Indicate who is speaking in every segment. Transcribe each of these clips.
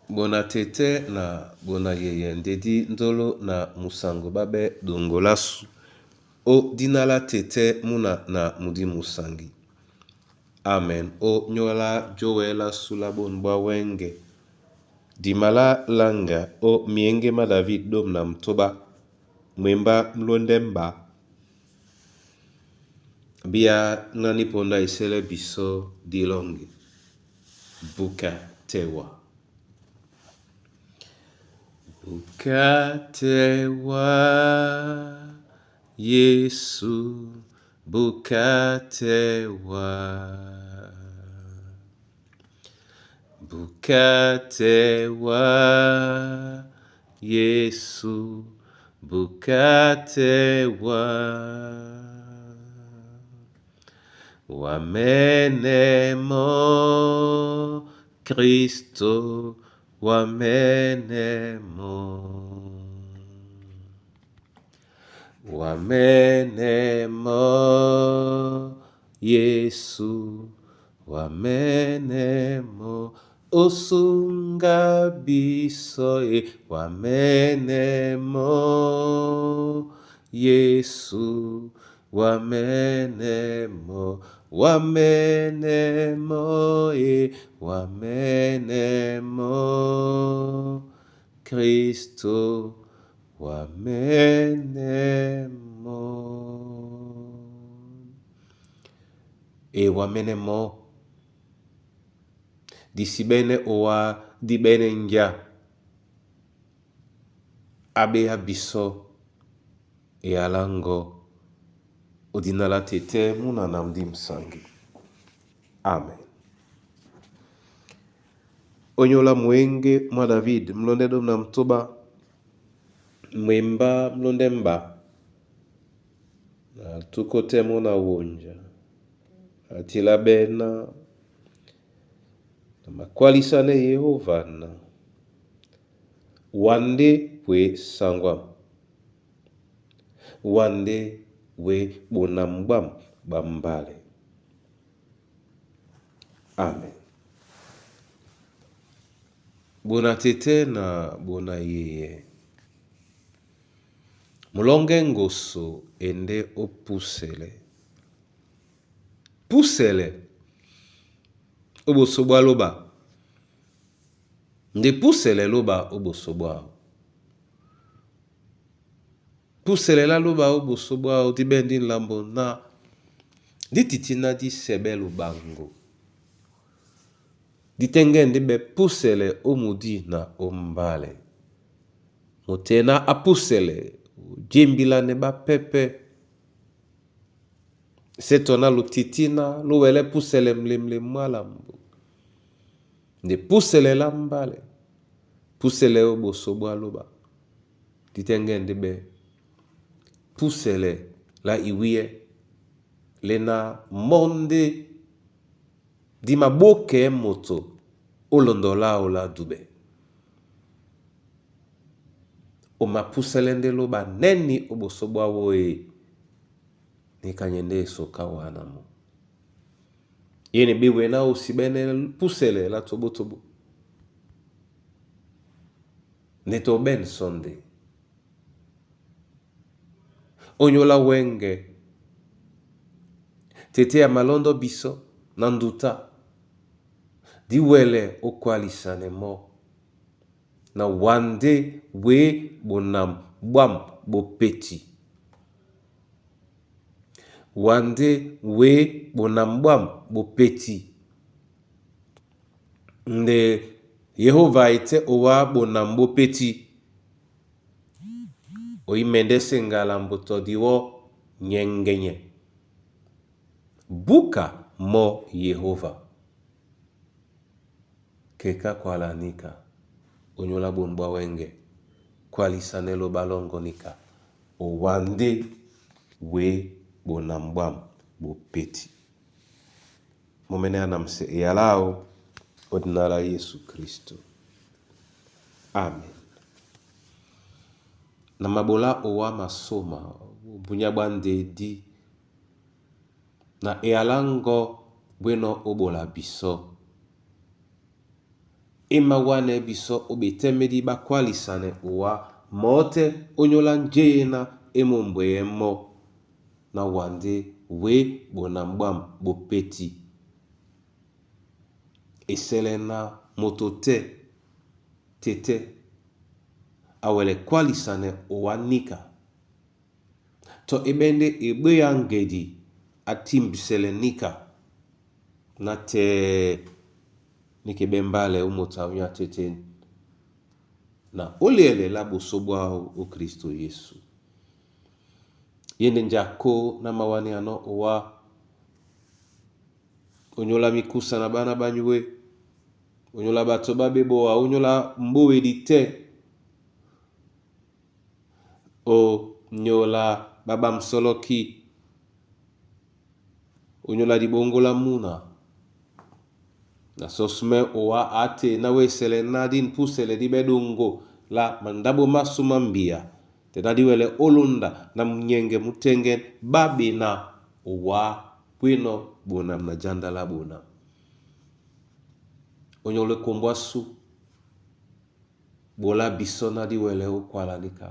Speaker 1: Bona tɛ́tɛ́ na bona yeyɛ ndé dí ndolo na musaŋgo ɓá ɓɛ́ ɗoŋgo lásu ó dina lá tɛ́tɛ́ múna na mudi musaŋgi. Amen ó nyóla jowe lá sula bôn bwa wɛ́ŋgɛ. Dima lá langa ó myěŋgé má David 18, mwembá mlóndɛ́ mba. Bíá ŋ́ná ní pondá isɛ́lɛ́ bisɔ́ dí lɔ́ŋgi. Buka tewa. Buka tewa, Yesu, buka tewa. Buka tewa, Yesu, buka tewa. Wamenemo, Kristo, wamenemo. Wamenemo, Yesu, wamenemo. Osunga biso e wamenemo, Yesu, wamenemo, wamenemo e wamenemo, Kristo, wamenemo. E wamenemo disibene owa dibene ngia abeya biso eyalango odinala tete muna na mdi msangi. Amen. Onyola mwenge mwa David mlonde dom na mtoba mwemba mlonde mba na tukote mona wonja atila bena na makwalisane Yehova na wande we sangwam wande we bonambwam bambale. Amen. Bona tete na bona yeye. Mulonge ngoso ende opusele. Pusele oboso bwa loba. Nde pusele loba oboso bwa. Pusele la loba oboso bwa dibendi nlambo na dititina di sebe lubango. Ditenge ndibe pusele omudi na ombale. Motena apusele jembila ne bapepe. Setona lutitina luwele pusele mlemle mwalambo. Nde pusele la mbale. Pusele oboso bwa loba. Ditenge ndibe pusele la iwiye lena monde di maboke moto olondola ola dube. Omapusele nde loba neni oboso bwa woe. Nikanyende esoka wana mo. Yene bewe na osibene pusele la tobotobo. Neto ben sonde. Onyola wenge. Tete ya malondo biso na nduta. Diwele okwalisane mo. Na wande we bonam bwam bopeti. Wande we bonam bwam bopeti. Nde Yehova ete owa bonam bopeti. Oimende sengala mboto diwo nyengenye. Buka mo Yehova. Keka kwalanika. Onyola bonbwa wenge. Kwalisanelo balongo nika. Owande we bonambwam bopeti. Momene anamse eyalao odinala Yesu Kristo. Amen. Na mabola owa masoma bunya bwa ndedi na eyalango bweno obola biso. E mawánɛ́ bisɔ́ ó ɓetɛ́mɛ́dí ɓá kwálisanɛ owá mɔ̌ tɛ́ ónyólá njéyéná e mō mbweyɛ́ mɔ́ ná wa ndé wě ɓonam ɓwâm ɓó pétí. Esɛlɛ ná moto tɛ́ tetɛ́ a wɛlɛ kwálisanɛ owá níka tɔ e ɓɛ́ ndé eɓéá ŋgedi á tímbisɛlɛ níka ná tɛɛ níka e ɓɛ́ mbálɛ ó moto awíá têtên na ó liɛlɛ lá ɓosó ɓwáō ó Klisto Yesu. Ye ndé njɛ a kó ná mawánéanɔ́ owá ónyólá míkúsa na ɓána ɓá nyúe, ónyólá ɓato ɓá ɓé ɓowa, ónyólá mbówedi tɛ́, ónyólá ɓá ɓá msɔ́lɔ́kí, ónyólá diɓóŋgó lá múna na sɔ́smɛ́ owá á te ná wé esɛlɛ ná dí púsɛlɛ dí ɓɛ́ ɗoŋgo lá mandáɓo másū má mbia tɛ ná dí wɛlɛ ó lónda na munyɛŋgɛ mú tɛ́ŋgɛ́n ɓá ɓena owá bwínɔ̄ ɓonam na jánda lá ɓonam. Ónyólá ekombo ásū, ɓolá bisɔ́ ná dí wɛlɛ ó kwala níka.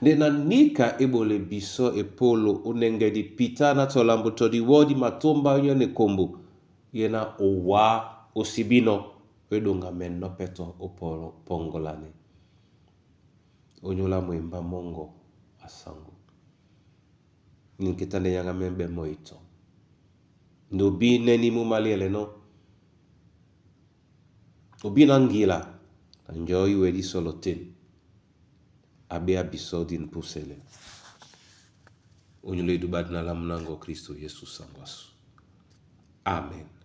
Speaker 1: Ndé na níka é ɓole bisɔ́ epólo ó nɛŋgɛ dipitá ná tɔ lambo tɔ diwɔ́ dí matómbá ónyólá ekombo yé ná owá ó sí bínɔ̄ ó eɗoŋgamɛnɔ́ pɛ́ tɔ ó pɔŋgɔlanɛ. Ónyólá mwembá mɔ́ŋgɔ a saŋgó. Ní ŋketá ndé nyáŋá mɛ́ ɓɛ́ mɔ́ etɔ. Ndé obí nɛ́ ní mú māliɛlɛnɔ́, obí na ŋgila na njɔ̌ íwɛ̌ dí sɔlɔ tên a ɓéá bisɔ́ dí púsɛlɛ. Ónyólá edú'ɓá dí na lá múnáŋgɔ Klisto Yesu saŋgó ásu. Amen.